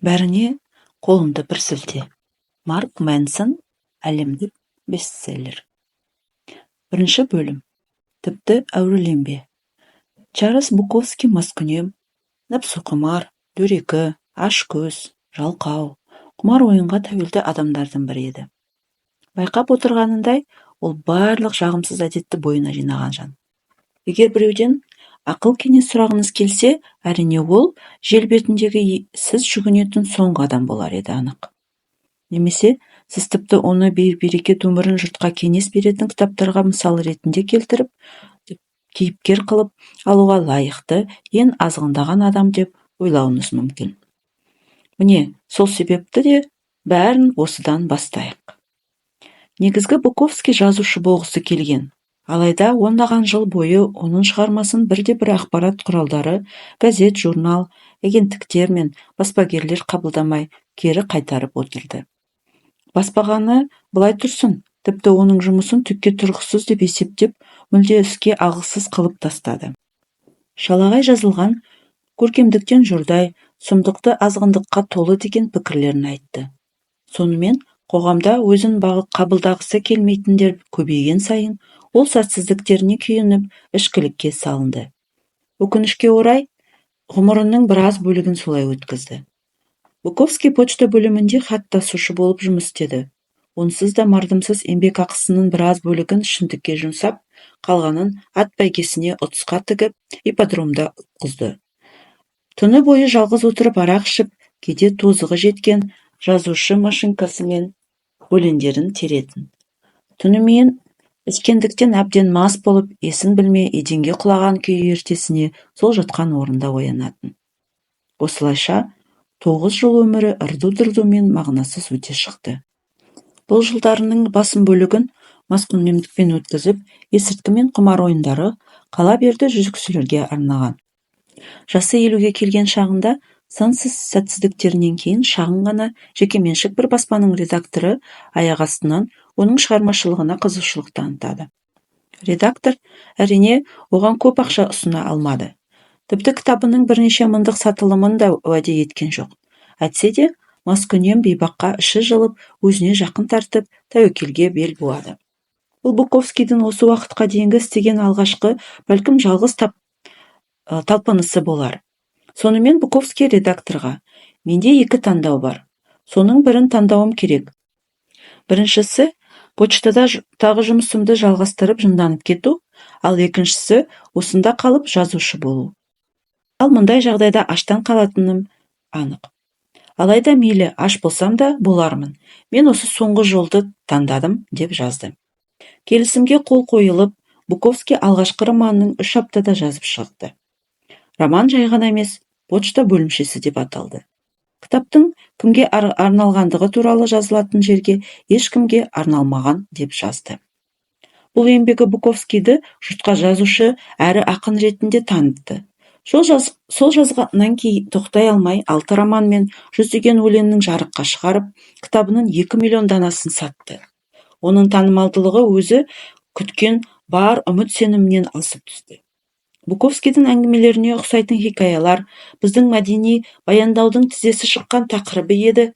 Бәріне қолыңды бір сілте. Марк Мэнсон, әлемдік бестселлер. Бірінші бөлім. Тіпті әуреленбе. Чарльз Буковски маскүнем, нәпсіқұмар, дөрекі, ашкөз, жалқау, құмар ойынға тәуелді адамдардың бірі еді. Байқап отырғанындай, ол барлық жағымсыз әдетті бойына жинаған жан. Егер біреуден ақыл кеңес сұрағыңыз келсе, әрине, ол жер бетіндегі сіз жүгінетін соңғы адам болар еді анық. Немесе сіз тіпті оны бей-берекет өмірін жұртқа кеңес беретін кітаптарға мысал ретінде келтіріп, кейіпкер қылып алуға лайықты ең азғындаған адам деп ойлауыңыз мүмкін. Міне, сол себепті де бәрін осыдан бастайық. Негізгі Буковский жазушы болғысы келген. Алайда ондаған жыл бойы оның шығармасын бірде-бір ақпарат құралдары, газет, журнал, агенттіктер мен баспагерлер қабылдамай, кері қайтарып отырды. Баспағаны былай тұрсын, тіпті оның жұмысын түкке тұрғысыз деп есептеп, мүлде іске алғысыз қылып тастады. Шалағай жазылған, көркемдіктен жұрдай, сұмдықты азғындыққа толы деген пікірлерін айтты. Сонымен қоғамда өзін қабылдағысы келмейтіндер көбейген сайын, ол сәтсіздіктеріне күйініп, ішкілікке салынды. Өкінішке орай, ғұмырының біраз бөлігін солай өткізді. Буковский почта бөлімінде хат тасушы болып жұмыс істеді. Онсыз да мардымсыз еңбекақысының біраз бөлігін ішімдікке жұмсап, қалғанын ат бәйгесіне ұтысқа тігіп, ипподромда ұтқызды. Түні бойы жалғыз отырып арақ ішіп, кейде тозығы жеткен жазушы машинкасымен өлеңдерін теретін. Түнімен ішкендіктен әбден мас болып, есін білмей еденге құлаған күйі ертесіне сол жатқан орнында оянатын. Осылайша 9 жыл өмірі ырду-дырдумен мағынасыз өте шықты. Бұл жылдарының басым бөлігін маскүнемдікпен өткізіп, есірткі мен құмар ойындары, қала берді жезөкшелерге арнаған. Жасы 50-ге келген шағында, сансыз сәтсіздіктерінен кейін шағын ғана жекеменшік бір баспаның редакторы аяқ астынан оның шығармашылығына қызығушылық танытады. Редактор, әрине, оған көп ақша ұсына алмады. Тіпті кітабының бірнеше мыңдық сатылымын да уәде еткен жоқ. Әйтсе де, маскүнем бейбаққа іші жылып, өзіне жақын тартып, тәуекелге бел буады. Бұл Буковскийдің осы уақытқа дейінгі істеген алғашқы, бәлкім, жалғыз талпынысы болар. Сонымен Буковский редакторға: «Менде екі таңдау бар. Соның бірін таңдауым керек. Біріншісі – почтада тағы жұмысымды жалғастырып жынданып кету, ал екіншісі – осында қалып жазушы болу. Ал мұндай жағдайда аштан қалатыным анық. Алайда мейлі, аш болсам да болармын. Мен осы соңғы жолды таңдадым», – деп жазды. Келісімге қол қойылып, Буковский алғашқы романын 3 аптада жазып шықты. Роман жай ғана емес, «Почта бөлімшесі» деп аталды. Кітаптың кімге арналғандығы туралы жазылатын жерге «Ешкімге арналмаған» деп жазды. Бұл еңбегі Буковскийді жұртқа жазушы әрі ақын ретінде танытты. Сол жазғаннан кейін тоқтай алмай, алты роман мен жүздеген өлеңін жарыққа шығарып, кітабының 2 миллион данасын сатты. Оның танымалдылығы өзі күткен бар үміт-сенімінен асып түсті. Буковскийдің әңгімелеріне ұқсайтын хикаялар біздің мәдени баяндаудың тізесі шыққан тақырыбы еді.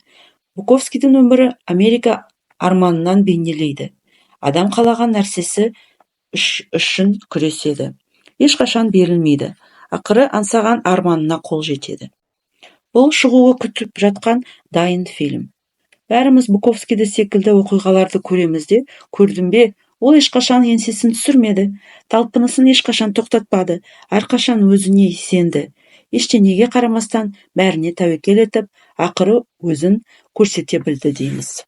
Буковскийдің өмірі Америка арманын бейнелейді. Адам қалаған нәрсесі үшін күреседі, ешқашан берілмейді, ақыры аңсаған арманына қол жетеді. Бұл шығуы күтіп жатқан дайын фильм. Бәріміз Буковскийді секілді оқиғаларды көреміз де, көрдің бе, ол ешқашан еңсесін түсірмеді, талпынысын ешқашан тоқтатпады, әрқашан өзіне сенді, ештеңеге қарамастан бәріне тәуекел етіп, ақыры өзін көрсете білді дейміз.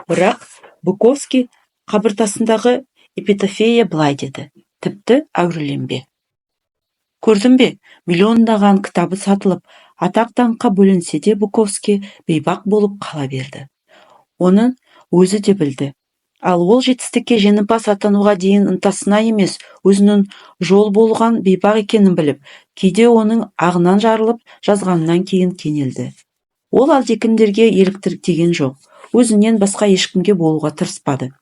Бірақ Буковский қабіртасындағы эпитафия былай деді: «Тіпті әуреленбе». Көрдің бе, миллиондаған кітабы сатылып, атақ-даңққа бөленсе де, Буковский бейбақ болып қала берді. Оны өзі де білді. Ал ол жетістікке жеңімпаз атануға дейін ынтасына емес, өзінің жол болған бейбақ екенін біліп, кейде оның ағынан жарылып жазғаннан кейін кенелді. Ол әлдекімдерге еліктеген жоқ, өзінен басқа ешкімге болуға тырыспады.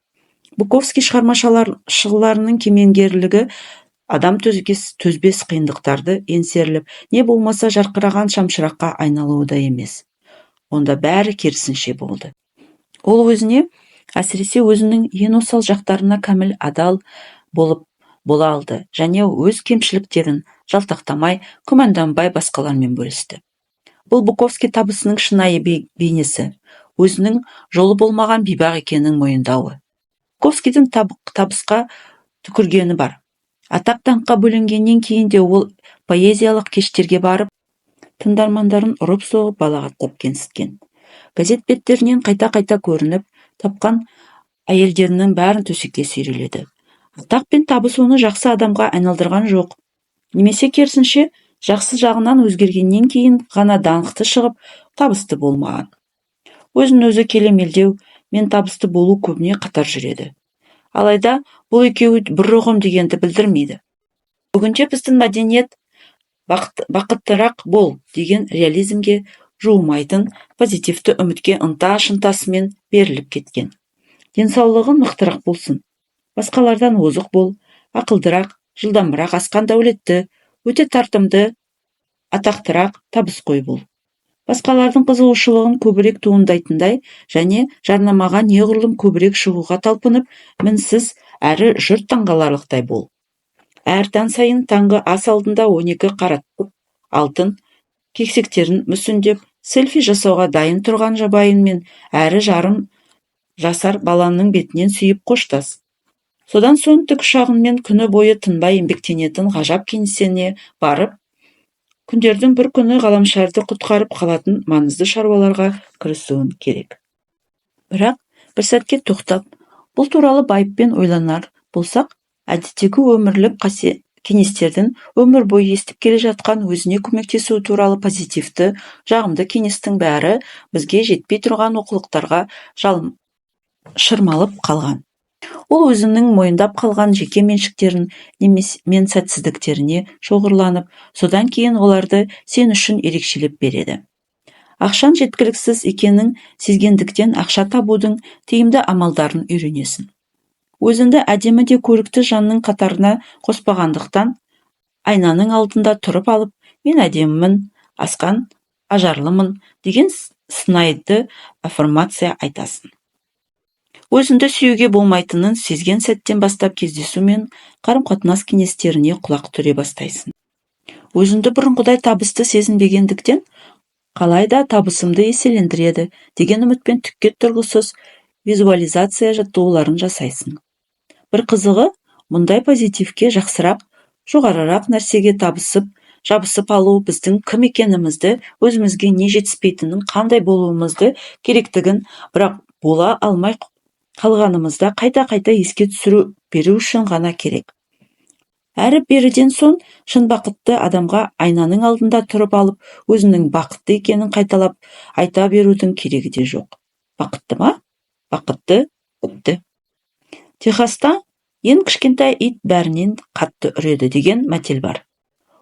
Буковский шығармашыларының кемеңгерлігі адам төзбес қиындықтарды еңсеріліп, не болмаса жарқыраған шамшыраққа айналуы да емес. Онда бәрі керісінше болды. Ол өзіне, әсіресе өзінің ең осал жақтарына кәміл адал болып бола алды және өз кемшіліктерін жалтақтамай, күмәнданбай басқалармен бөлісті. Бұл Буковски табысының шынайы бейнесі, өзінің жолы болмаған бейбақ екенін мойындауы. Буковскийдің табысқа түкіргені бар. Атақ-даңққа бөленгеннен кейін де ол поэзиялық кештерге барып, тыңдармандарын ұрып-соғып, балағаттап кемсіткен. Газет беттерінен қайта-қайта көрініп, тапқан әйелдерінің бәрін төсекке сүйреледі. Атақ пен табыс оны жақсы адамға айналдырған жоқ. Немесе керісінше, жақсы жағынан өзгергеннен кейін ғана даңқты шығып, табысты болмаған. Өзін-өзі келемелдеу мен табысты болу көбіне қатар жүреді. Алайда бұл екеуі бір ұғым дегенді білдірмейді. Бүгінде біздің мәдениет бақыттырақ бол деген реализмге жуымайтын позитивті үмітке ынта-шынтасымен беріліп кеткен. Денсаулығың мықтырақ болсын, басқалардан озық бол, ақылдырақ, жылдамырақ, асқан дәулетті, өте тартымды, атақтырақ, табысқой бол. Басқалардың қызығушылығын көбірек туындайтындай және жарнамаға неғұрлым көбірек шығуға талпынып, мінсіз әрі жұрт таңғаларлықтай бол. Әр таң сайын таңғы ас алдында 12 караттық алтын кексектерін мүсіндеп, селфи жасауға дайын тұрған жұбайың мен әрі жарым жасар балаңның бетінен сүйіп қоштас. Содан соң тікұшағыңмен күні бойы тынбай еңбектенетін ғажап кеңсеңе барып, күндердің бір күні ғаламшарды құтқарып қалатын маңызды шаруаларға кірісуің керек. Бірақ бір сәтке тоқтап, бұл туралы байыппен ойланар болсақ, әдеттегі өмірлік кеңестердің, өмір бойы естіп келе жатқан өзіне көмектесу туралы позитивті, жағымды кеңестің бәрі бізге жетпей тұрған олқылықтарға шырмалып қалған. Ол өзінің мойындап қалған жеке меншіктерін мен сәтсіздіктеріне шоғырланып, содан кейін оларды сен үшін ерекшелеп береді. Ақшаң жеткіліксіз екенін сезгендіктен, ақша табудың тиімді амалдарын үйренесің. Өзіңді әдемі де көрікті жанның қатарына қоспағандықтан, айнаның алдында тұрып алып, «Мен әдемімін, асқан ажарлымын» деген сынайды аффирмация айтасың. Өзіңді сүюге болмайтынын сезген сәттен бастап кездесу мен қарым-қатынас кеңестеріне құлақ түре бастайсың. Өзіңді бұрынғыдай табысты сезінбегендіктен, қалай да табысымды еселендіреді деген үмітпен түкке тұрғысыз визуализация жаттығуларын жасайсың. Бір қызығы, мұндай позитивке, жақсырақ, жоғарырақ нәрсеге табысып, жабысып алу біздің кім екенімізді, өзімізге не жетіспейтінін, қандай болуымызды керектігін, бірақ бола алмай қалғанымызда қайта-қайта еске түсіру беру үшін ғана керек. Әрі-беріден соң шын бақытты адамға айнаның алдында тұрып алып, өзінің бақытты екенін қайталап айта берудің керегі де жоқ. Бақытты ма? Бақытты, бітті. Техаста «Ең кішкентай ит бәрінен қатты үреді» деген мәтел бар.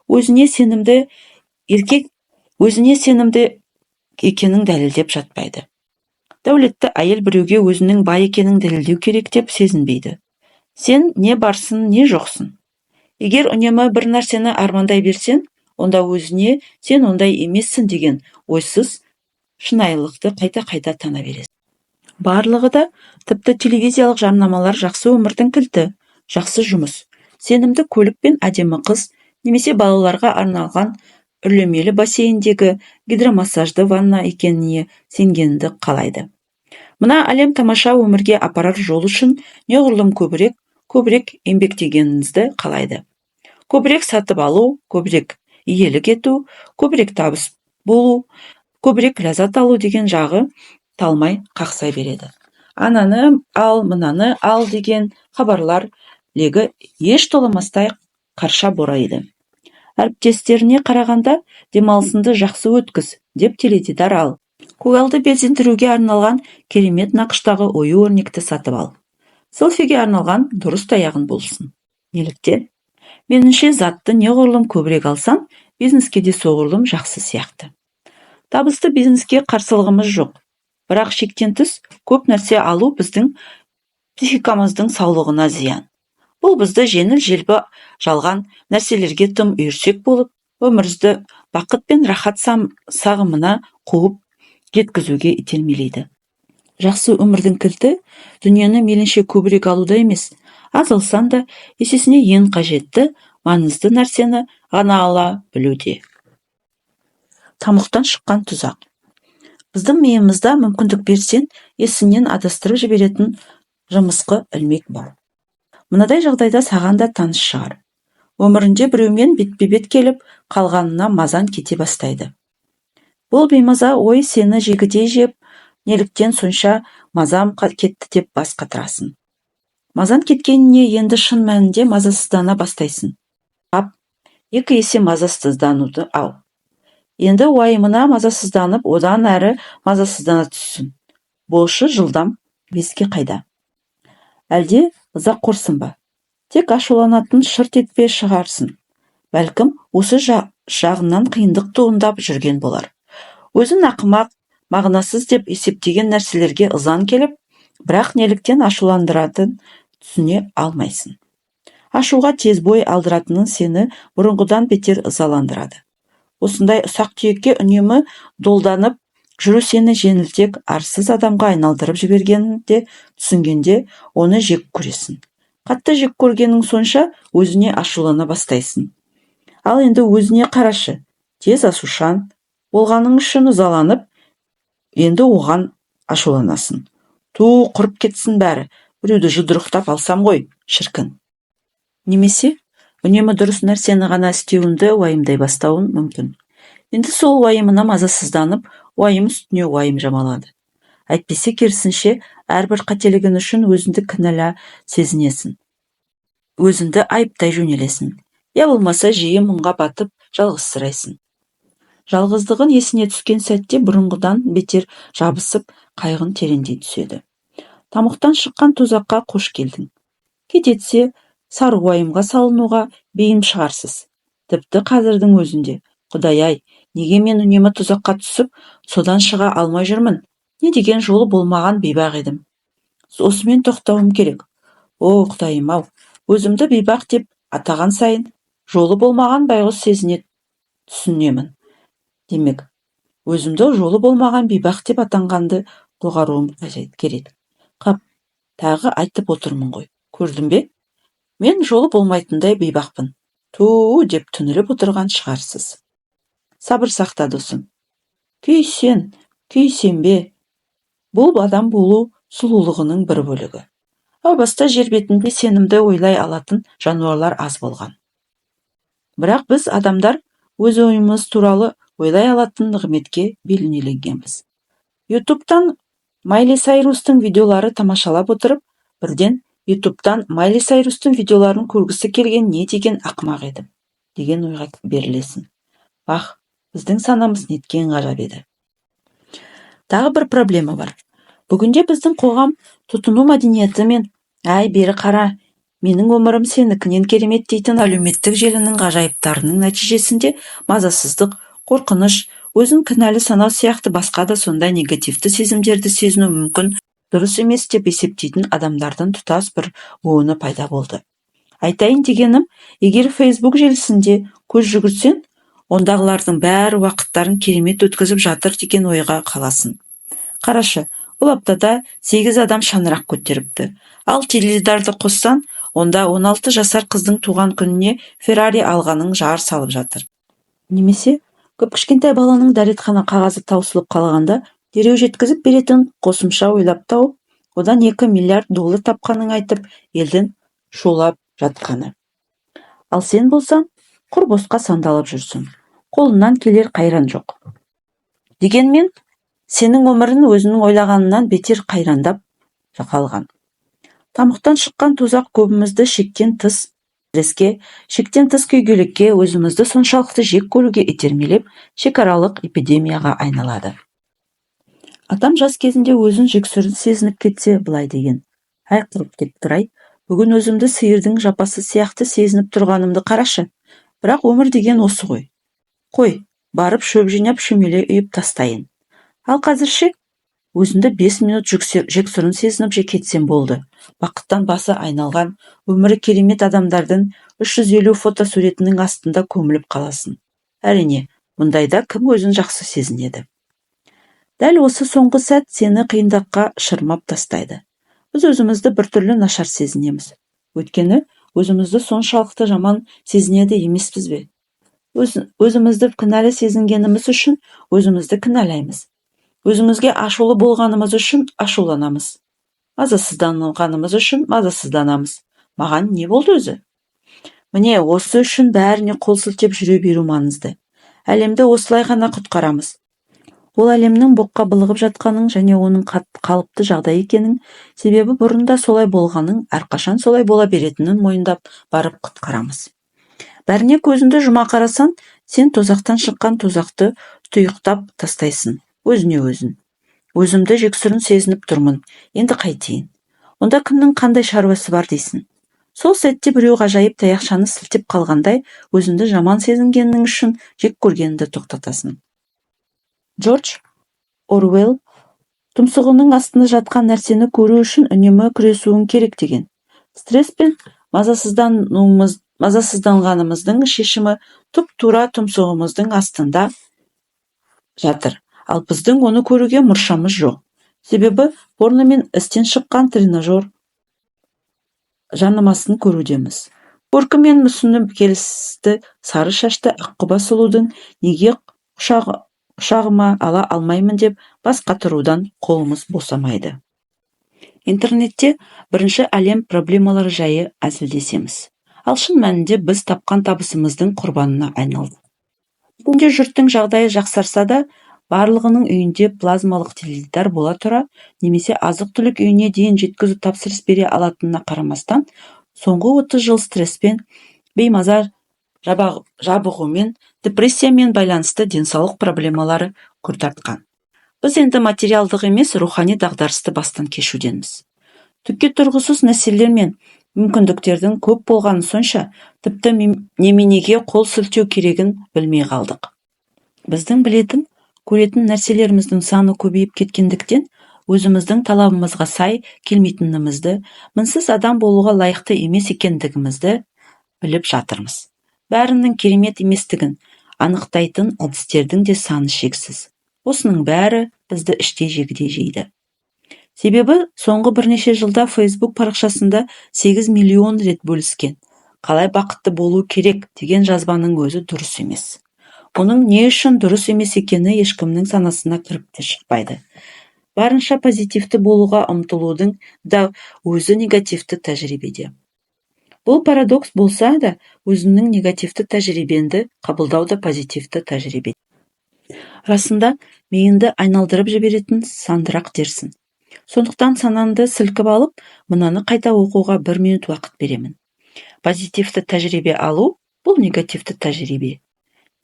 Өзіне сенімді еркек өзіне сенімді екенін дәлелдеп жатпайды. Дәулетті әйел біреуге өзінің бай екенін дәлелдеу керек деп сезінбейді. Сен не барсың, не жоқсың. Егер үнемі бір нәрсені армандай берсең, онда өзіне сен ондай емессің деген ойсыз шынайылықты қайта-қайта тана бересің. Барлығы да, тіпті телевизиялық жарнамалар жақсы өмірдің кілті, жақсы жұмыс, сенімді көлік пен әдемі қыз немесе балаларға арналған үрлемелі бассейндегі гидромассажды ванна екеніне сенгеніңді қалайды. Мына әлем тамаша өмірге апарар жол үшін неғұрлым көбірек, көбірек еңбектегеніңізді қалайды. Көбірек сатып алу, көбірек иелік ету, көбірек табыс болу, көбірек ләззат алу деген жағы талмай қақсай береді. Ананы ал, мынаны ал деген хабарлар легі еш толамастай қарша борайды. Әріптестеріне қарағанда демалысыңды жақсы өткіз деп теледидар ал. Көгалды безендіруге арналған керемет нақыштағы ою-өрнекті сатып ал. Селфиге арналған дұрыс таяғың болсын. Неліктен? Меніңше, затты неғұрлым көбірек алсаң, бизнеске де соғұрлым жақсы сияқты. Табысты бизнеске қарсылығымыз жоқ. Бірақ шектен тыс көп нәрсе алу біздің психикамыздың саулығына зиян. Бұл бізді жеңіл-желпі жалған нәрселерге тым үйірсек болып, өмірімізді бақыт пен рахат сағымына қуып, жеткізуге итермелейді. Жақсы өмірдің кілті дүниені мейлінше көбірек алуда емес, аз алсаң да, есесіне ең қажетті, маңызды нәрсені ғана ала білуде. Тамұқтан шыққан тұзақ. Біздің миымызда мүмкіндік берсең, есіңнен адастырып жіберетін жымысқы ілмек бар. Мынадай жағдайда саған да таныс шығар. Өмірінде біреумен бетпе-бет келіп қалғанына мазаң кете бастайды. Бұл беймаза ой сені жегідей жеп, неліктен сонша мазам кетті деп бас қатырасың. Мазаң кеткеніне енді шын мәнінде мазасыздана бастайсың. Қап, екі есе мазасыздануды ау. Енді уайымына мазасызданып, одан әрі мазасыздана түссін. Болшы жылдам, беске қайда? Әлде ызақорсың ба? Тек ашуланатын шырт етпе шығарсың. Бәлкім, осы жағынан қиындық туындап жүрген болар. Өзін ақымақ, мағынасыз деп есептеген нәрселерге ызаң келіп, бірақ неліктен ашуландыратынын түсіне алмайсың. Ашуға тез бой алдыратының сені бұрынғыдан бетер ызаландырады. Осындай ұсақ-түйекке үнемі долданып жүру сені жеңілтек, арсыз адамға айналдырып жібергенін де түсінгенде оны жек көресің. Қатты жек көргенің сонша, өзіне ашулана бастайсың. Ал енді өзіне қарашы, тез ашушаң болғаның үшін ызаланып, енді оған ашуланасың. Ту, құрып кетсін бәрі, біреуді жұдырықтап алсам ғой, шіркін. Немесе үнемі дұрыс нәрсені ғана істеуіңді уайымдай бастауың мүмкін. Енді сол уайымына мазасызданып, уайым үстіне уайым жамалады. Әйтпесе керісінше, әрбір қателігің үшін өзіңді кінәлі сезінесің. Өзіңді айыптай жөнелесің. Я болмаса жиі мұңға батып, жалғызсырайсың. Жалғыздығың есіне түскен сәтте бұрынғыдан бетер жабысып, қайғың тереңдей түседі. Тамұқтан шыққан тозаққа қош келдің. Кет етсе, сары уайымға салынуға бейім шығарсыз. Тіпті қазірдің өзінде, Құдай-ай, неге мен үнемі тұзаққа түсіп, содан шыға алмай жүрмін? Не деген жолы болмаған бейбақ едім. Осымен тоқтауым керек. О, Құдайым-ау, өзімді бейбақ деп атаған сайын, жолы болмаған байғұс сезіне түсінемін. Демек, өзімді жолы болмаған бейбақ деп атанғанды доғаруым керек. Қап, тағы айтып отырмын ғой. Көрдің бе? Мен жолы болмайтындай бейбақпын. Ту деп түңіліп отырған шығарсыз. Сабыр сақта, досым. Күйсен, күйсенбе. Бұл адам болу сұлулығының бір бөлігі. Әу баста жер бетінде сенімді ойлай алатын жануарлар аз болған. Бірақ біз адамдар өз ойымыз туралы ойлай алатын нығметке бейнеленгенбіз. Ютубтан Майли Сайрустың видеолары тамашалап отырып, бірден Ютубтан Майли Сайрустың видеоларын көргісі келген не деген ақымақ едім деген ойға берілесің. Бах, біздің санамыз неткен ғажап еді. Тағы бір проблема бар. Бүгінде біздің қоғам тұтыну мәдениеті мен әй бері қара, менің өмірім сенікінен керемет дейтін әлеуметтік желінің ғажайыптарының нәтижесінде мазасыздық, қорқыныш, өзін кінәлі санау сияқты басқа да сондай негативті сезімдерді сезіну мүмкін, дұрыс емес деп есептейтін адамдардың тұтас бір буыны пайда болды. Айтайын дегенім, егер Facebook желісінде көз жүгіртсең, ондағылардың бәрі уақыттарын керемет өткізіп жатыр деген ойға қаласың. Қарашы, бұл аптада 8 адам шаңырақ көтеріпті. Ал теледидарды қоссаң, онда 16 жасар қыздың туған күніне Феррари алғанын жар салып жатыр. Немесе кіп-кішкентай баланың дәретхана қағазы таусылып қалғанда дереу жеткізіп беретін қосымша ойлап тауып, одан 2 миллиард доллар тапқанын айтып, елдің шулап жатқаны. Ал сен болсаң, құр босқа сандалып жүрсің. Қолыңнан келер қайран жоқ. Дегенмен, сенің өмірің өзінің ойлағанынан бетер қайрандап қалған. Тамұқтан шыққан тозақ көбімізді шектен тыс стресске, шектен тыс күйгелекке, өзімізді соншалықты жек көруге итермелеп, шекаралық эпидемияға айналады. Атам жас кезінде өзін жексұрын сезініп кетсе, былай деген: «Әй, құрып кеткір-ай, бүгін өзімді сиырдың жапасы сияқты сезініп тұрғанымды қарашы. Бірақ өмір деген осы ғой. Қой, барып шөп жинап шөмеле үйіп тастайын». Ал қазір ше? Өзіңді 5 минут жексұрын сезініп кетсем болды. Бақыттан басы айналған, өмірі керемет адамдардың 350 фотосуретінің астында көміліп қаласың. Әрине, мұндайда кім өзін жақсы сезінеді? Дәл осы соңғы сәт сені қиындыққа шырмап тастайды. Біз өзімізді біртүрлі нашар сезінеміз. Өйткені өзімізді соншалықты жаман сезінеді емеспіз бе? Өзімізді кінәлі сезінгеніміз үшін өзімізді кінәлаймыз. Өзімізге ашулы болғанымыз үшін ашуланамыз. Мазасызданғанымыз үшін мазасызданамыз. Маған не болды өзі? Міне, осы үшін бәріне қол сілтеп жүре беру маңызды. Әлемді осылай ғана құтқарамыз. Ол әлемнің боққа былығып жатқанын және оның қалыпты жағдай екенін, себебі бұрын да солай болғанын, әрқашан солай бола беретінін мойындап барып құтқарамыз. Бәріне көзіңді жұма қарасаң, сен тозақтан шыққан тозақты тұйықтап тастайсың, өзіңе өзің. Өзімді жексұрын сезініп тұрмын, енді қайтейін? Онда кімнің қандай шаруасы бар дейсің. Сол сәтте біреу ғажайып таяқшаны сілтеп қалғандай, өзіңді жаман сезінгенің үшін жек көргеніңді тоқтатасың. Джордж Оруэлл тұмсығының астында жатқан нәрсені көру үшін үнемі күресуің керек деген. Стресс пен мазасызданғанымыздың шешімі тұп-тура тұмсығымыздың астында жатыр, ал біздің оны көруге мұршамыз жоқ. Себебі порно мен істен шыққан тренажер жарнамасын көрудеміз. Көркі мен мүсіні келісті сары шашты аққұба сұлудың неге құшағыма ала алмаймын деп бас қатырудан қолымыз босамайды. Интернетте бірінші әлем проблемалары жайы әзілдесеміз. Ал шын мәнінде біз тапқан табысымыздың құрбанына айналдық. Бүгінде жұрттың жағдайы жақсарса да, барлығының үйінде плазмалық теледидар бола тұра немесе азық-түлік үйіне дейін жеткізу тапсырыс бере алатынына қарамастан, соңғы 30 жыл стресспен, беймаза жабығумен, депрессиямен байланысты денсаулық проблемалары күрт артқан. Біз енді материалдық емес, рухани дағдарысты бастан кешудеміз. Түкке тұрғысыз нәрселер мен мүмкіндіктердің көп болғаны сонша, тіпті неменеге қол сілтеу керегін білмей қалдық. Біздің білетін, көретін нәрселеріміздің саны көбейіп кеткендіктен, өзіміздің талабымызға сай келмейтінімізді, мінсіз адам болуға лайықты емес екендігімізді біліп жатырмыз. Бәрінің керемет еместігін анықтайтын әдістердің де саны шексіз. Осының бәрі бізді іштей жегідей жейді. Себебі соңғы бірнеше жылда Facebook парақшасында 8 миллион рет бөліскен «Қалай бақытты болу керек» деген жазбаның өзі дұрыс емес. Оның не үшін дұрыс емес екені ешкімнің санасына кіріп те шықпайды. Барынша позитивті болуға ұмтылудың да өзі негативті тәжірибеде. Бұл парадокс болса да, өзіңнің негативті тәжірибеңді қабылдау да позитивті тәжірибе. Расында, миыңды айналдырып жіберетін сандырақ дерсің. Сондықтан санаңды сілкіп алып, мынаны қайта оқуға бір минут уақыт беремін. Позитивті тәжірибе алу – бұл негативті тәжірибе.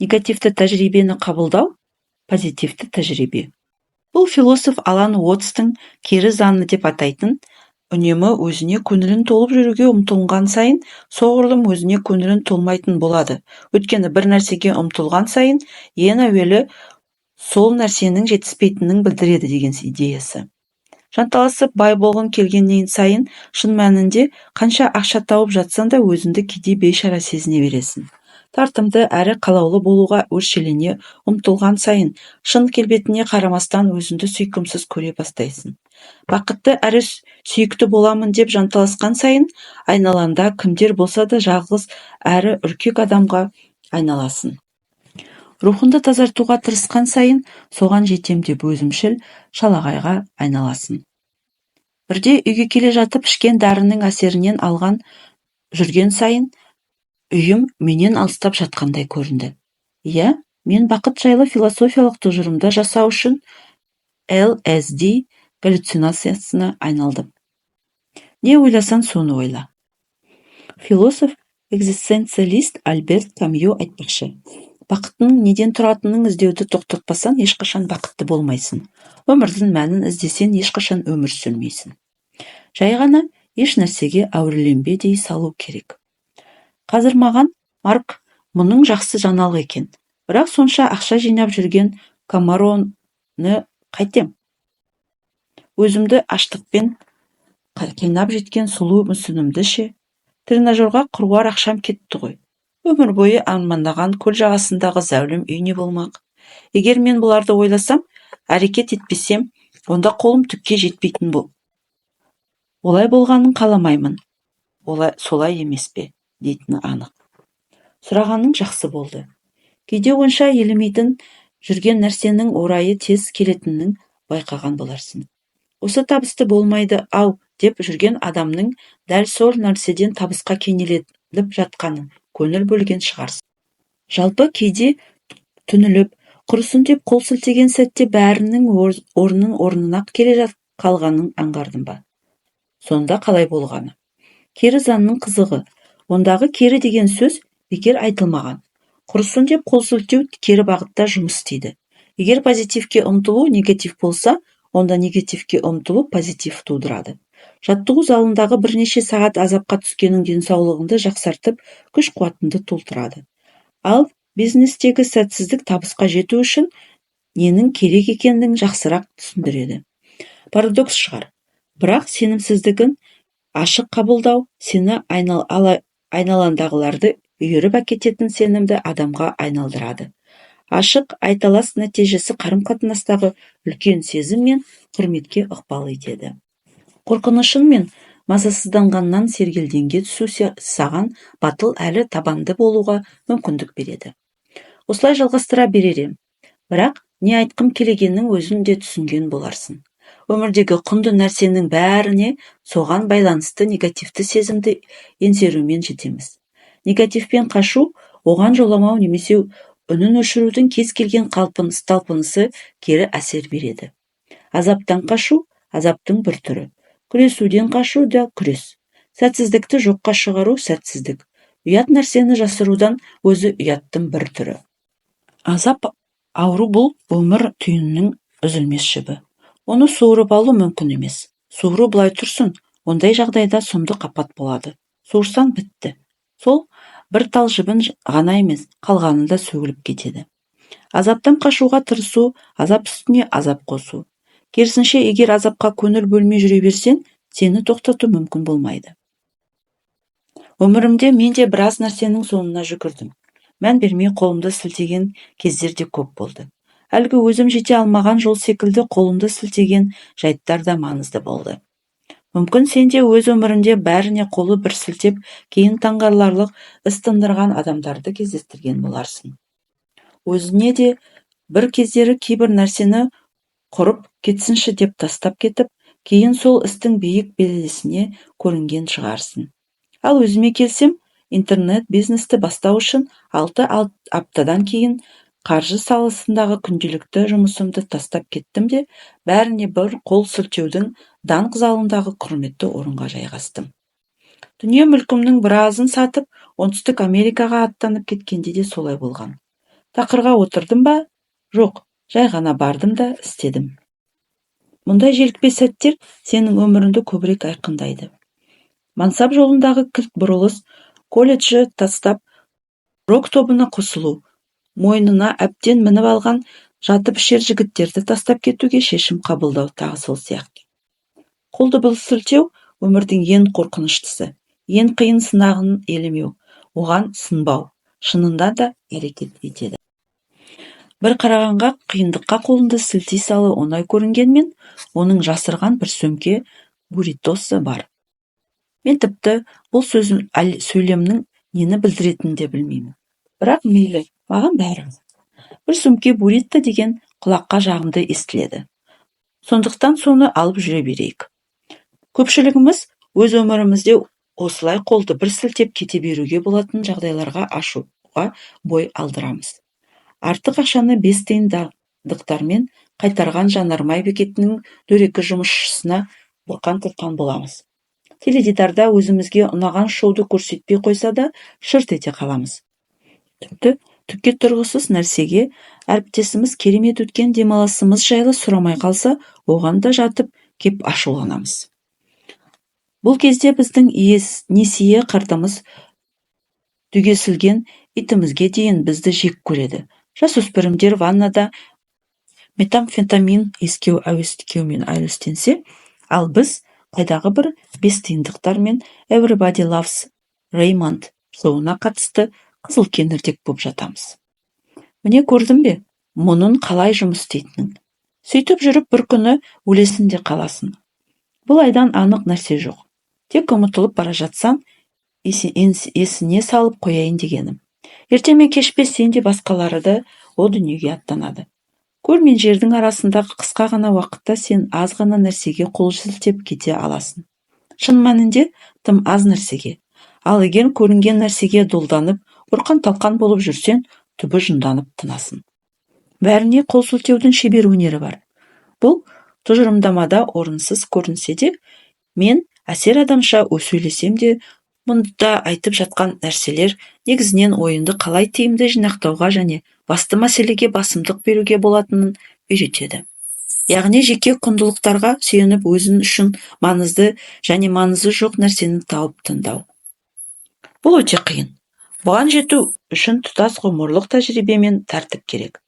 Негативті тәжірибені қабылдау – позитивті тәжірибе. Бұл философ Алан Уотстың кері заңы деп атайтын, үнемі өзіне көңілің толып жүруге ұмтылған сайын, соғұрлым өзіне көңілің толмайтын болады. Өйткені бір нәрсеге ұмтылған сайын ең әуелі сол нәрсенің жетіспейтінін білдіреді деген идеясы. Жанталасып бай болғың келген сайын, шын мәнінде қанша ақша тауып жатсаң да, өзіңді кедей, бейшара сезіне бересің. Тартымды әрі қалаулы болуға өршелене ұмтылған сайын, шын келбетіңе қарамастан өзіңді сүйкімсіз көре бастайсың. Бақытты әрі сүйікті боламын деп жанталасқан сайын, айналаңда кімдер болса да, жалғыз әрі үркек адамға айналасың. Рухыңды тазартуға тырысқан сайын, соған жетем деп өзімшіл, шалағайға айналасың. Бірде үйге келе жатып, ішкен дәрінің әсерінен алған жүрген сайын үйім менен алыстап жатқандай көрінді. Иә, мен бақыт жайлы философиялық тұжырымдар жасау үшін ЛСД галлюцинациясына айналдым. Не ойласаң, соны ойла. Философ, экзистенциалист Альберт Камю айтпақшы, бақыттың неден тұратынын іздеуді тоқтатпасаң, ешқашан бақытты болмайсың. Өмірдің мәнін іздесең, ешқашан өмір сүрмейсің. Жай ғана еш нәрсеге әуреленбе дей салу керек. Қазір маған Марк мұның жақсы жаңалық екен, бірақ сонша ақша жинап жүрген Камароны қайтем? Өзімді аштықпен қинап жеткен сұлу мүсінімді ше? Тренажерға қыруар ақшам кетті ғой. Өмір бойы армандаған көл жағасындағы зәулім үй не болмақ? Егер мен бұларды ойласам, Әрекет етпесем, онда қолым түкке жетпейтін. Олай болғанын қаламаймын, солай емес пе?» дейтіні анық. Сұрағаның жақсы болды. Кейде онша елемейтін жүрген нәрсенің орайы тез келетінін байқаған боларсың. Осы табысты болмайды-ау деп жүрген адамның дәл сол нәрседен табысқа кенеліп жатқанын көңіл бөлген шығарсың. Жалпы, кейде түңіліп, құрысын деп қол сілтеген сәтте бәрінің орын-орнына келе қалғанын аңғардың ба? Сонда қалай болғаны? Кері заңның қызығы, ондағы «кері» деген сөз бекер айтылмаған. Құрысын деп қол сілтеу кері бағытта жұмыс істейді. Егер позитивке ұмтылу негатив болса, онда негативке ұмтылу позитив тудырады. Жаттығу залындағы бірнеше сағат азапқа түскенің денсаулығыңды жақсартып, күш-қуатыңды толтырады. Ал бизнестегі сәтсіздік табысқа жету үшін ненің керек екенін жақсырақ түсіндіреді. Парадокс шығар, бірақ сенімсіздігін ашық қабылдау сені айналаңдағыларды үйіріп әкететін сенімді адамға айналдырады. Ашық айталас нәтижесі қарым-қатынастағы үлкен сезім мен құрметке ықпал етеді. Қорқынышың мен мазасызданғаннан сергелдеңге түсу саған батыл әрі табанды болуға мүмкіндік береді. Осылай жалғастыра берер ем, бірақ не айтқым келгенін өзің де түсінген боларсың. Өмірдегі құнды нәрсенің бәріне соған байланысты негативті сезімді еңсерумен жетеміз. Негативпен қашу, оған жоламау немесе үнін өшірудің кез келген талпынысы кері әсер береді. Азаптан қашу – азаптың бір түрі. Күресуден қашу да күрес. Сәтсіздікті жоққа шығару – сәтсіздік. Ұят нәрсені жасырудың өзі ұяттың бір түрі. Азап, ауру – бұл өмір түйінінің үзілмес жібі. Оны суырып алу мүмкін емес. Суыру былай тұрсын, ондай жағдайда сұмдық апат болады. Суырсаң, бітті. Сол бір тал жібін ғана емес, қалғаны да сөгіліп кетеді. Азаптан қашуға тырысу – азап үстіне азап қосу. Керісінше, егер азапқа көңіл бөлмей жүре берсең, сені тоқтату мүмкін болмайды. Өмірімде мен де біраз нәрсенің соңына жүгірдім. Мән бермей қолымды сілтеген кездер де көп болды. Әлгі өзім жете алмаған жол секілді қолымды сілтеген жайттар да маңызды болды. Мүмкін, сен де өз өміріңде бәріне қолы бір сілтеп, кейін таңғаларлық іс тындырған адамдарды кездестірген боларсың. Өзіне де бір кездері кейбір нәрсені құрып кетсінші деп тастап кетіп, кейін сол істің биік белесіне көрінген шығарсың. Ал өзіме келсем, интернет бизнесті бастау үшін 6 аптадан кейін қаржы саласындағы күнделікті жұмысымды тастап кеттім де, бәріне бір қол сілтеудің даңқ залындағы құрметті орынға жайғастым. Дүние-мүлкімнің біразын сатып, Оңтүстік Америкаға аттанып кеткенде де солай болған. Тақырға отырдым ба? Жоқ, жай ғана бардым да істедім. Мұндай желікпе сәттер сенің өміріңді көбірек айқындайды. Мансап жолындағы кілт бұрылыс, колледжді тастап, рок тобына қосылу, мойнына әбден мініп алған жатып ішер жігіттерді тастап кетуге шешім қабылдау тағы сол сияқты. Қолды бір сілтеу – өмірдің ең қорқыныштысы, ең қиын сынағын елемеу, оған сынбау, шынында да әрекет етеді. Бір қарағанға қиындыққа қолыңды сілтей салу оңай көрінгенмен, оның жасырған бір сөмке бурритосы бар. Мен тіпті бұл сөйлемнің нені білдіретінін де білмеймін. Бірақ мейлі, маған бәрібір. Бір сөмке буррито деген құлаққа жағымды естіледі. Сондықтан соны алып жүре берейік. Көпшілігіміз өз өмірімізде осылай қолды бір сілтеп кете беруге болатын жағдайларға ашуға бой алдырамыз. Артық ақшаны бес тиындықтармен қайтарған жанармай бекетінің дөрекі жұмысшысына бұрқан-тырқан боламыз. Теледидарда өзімізге ұнаған шоуды көрсетпей қойса да, шырт ете қаламыз. Тіпті түкке тұрғысыз нәрсеге, әріптесіміз керемет өткен демалысымыз жайлы сұрамай қалса, оған да жатып кеп ашуланамыз. Бұл кезде біздің несие картамыз түгесілген итімізге дейін бізді жек көреді. Жасөспірімдер ваннада метамфетамин иіскеу әуестеумен әуестенсе, ал біз қайдағы бір бес тиындықтар мен Everybody Loves Raymond шоуына қатысты қызыл кеңірдек боп жатамыз. Міне, көрдің бе, мұның қалай жұмыс істейтінін? Сөйтіп жүріп бір күні өлесің де қаласың. Бұл айдан анық нәрсе жоқ. Тек ұмытылып бара жатсаң, есіне салып қояйын дегенім. Ерте ме, кеш пе, сен де, басқалары да о дүниеге аттанады. Көр мен жердің арасындағы қысқа ғана уақытта сен аз ғана нәрсеге қол сілтеп кете аласың. Шын мәнінде, тым аз нәрсеге. Ал егер көрінген нәрсеге долданып, ұрқан-талқан болып жүрсең, түбі жынданып тынасың. Бәріне қол сілтеудің шебер өнері бар. Бұл тұжырымдамада орынсыз көрінсе де, мен әсер адамша сөйлесем де, мұнда айтып жатқан нәрселер негізінен ойыңды қалай тиімді жинақтауға және басты мәселеге басымдық беруге болатынын үйретеді. Яғни жеке құндылықтарға сүйеніп, өзің үшін маңызды және маңызы жоқ нәрсені тауып таңдау. Бұл өте қиын. Бұған жету үшін тұтас ғұмырлық тәжірибе мен тәртіп керек.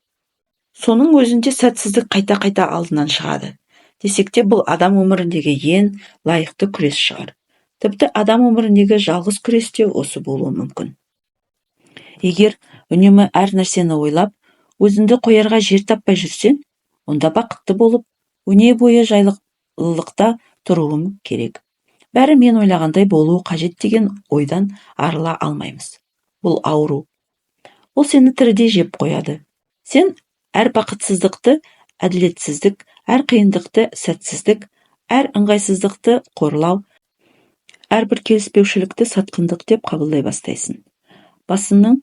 Соның өзінде сәтсіздік қайта-қайта алдынан шығады. Десек те, бұл адам өміріндегі ең лайықты күрес шығар. Тіпті адам өміріндегі жалғыз күрес те осы болуы мүмкін. Егер үнемі әр нәрсені ойлап, өзіңді қоярға жер таппай жүрсең, онда бақытты болып, өне бойы жайлылықта тұруың керек. Бәрі мен ойлағандай болуы қажет деген ойдан арыла алмаймыз. Бұл ауру. Ол сені тірідей жеп қояды. Сен әр бақытсыздықты әділетсіздік, әр қиындықты сәтсіздік, әр ыңғайсыздықты қорлау, әрбір келіспеушілікті сатқындық деп қабылдай бастайсың. Басыңның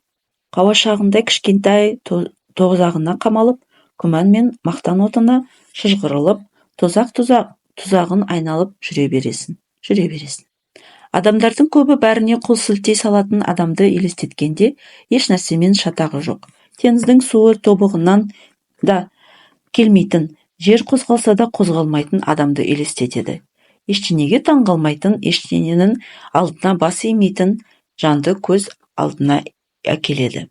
қауашағындай кішкентай тозағына қамалып, күмән мен мақтан отына шыжғырылып, тозақ тұзағын айналып жүре бересің, жүре бересің. Адамдардың көбі бәріне қол сілтей салатын адамды елестеткенде еш нәрсемен шатағы жоқ, теңіздің суы тобығынан да келмейтін, жер қозғалса да қозғалмайтын адамды елестетеді. Ештеңеге таңғалмайтын, ештеңенің алдына бас имейтін жанды көз алдына әкеледі.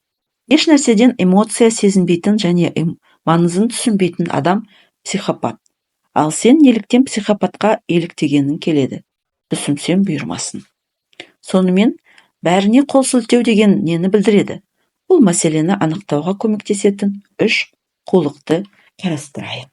Еш нәрседен эмоция сезінбейтін және маңызын түсінбейтін адам – психопат. Ал сен неліктен психопатқа еліктегенің келеді? Түсінсем, бұйырмасын. Сонымен, бәріне қол сілтеу деген нені білдіреді? Бұл мәселені анықтауға көмектесетін үш қулықты қарастырайық.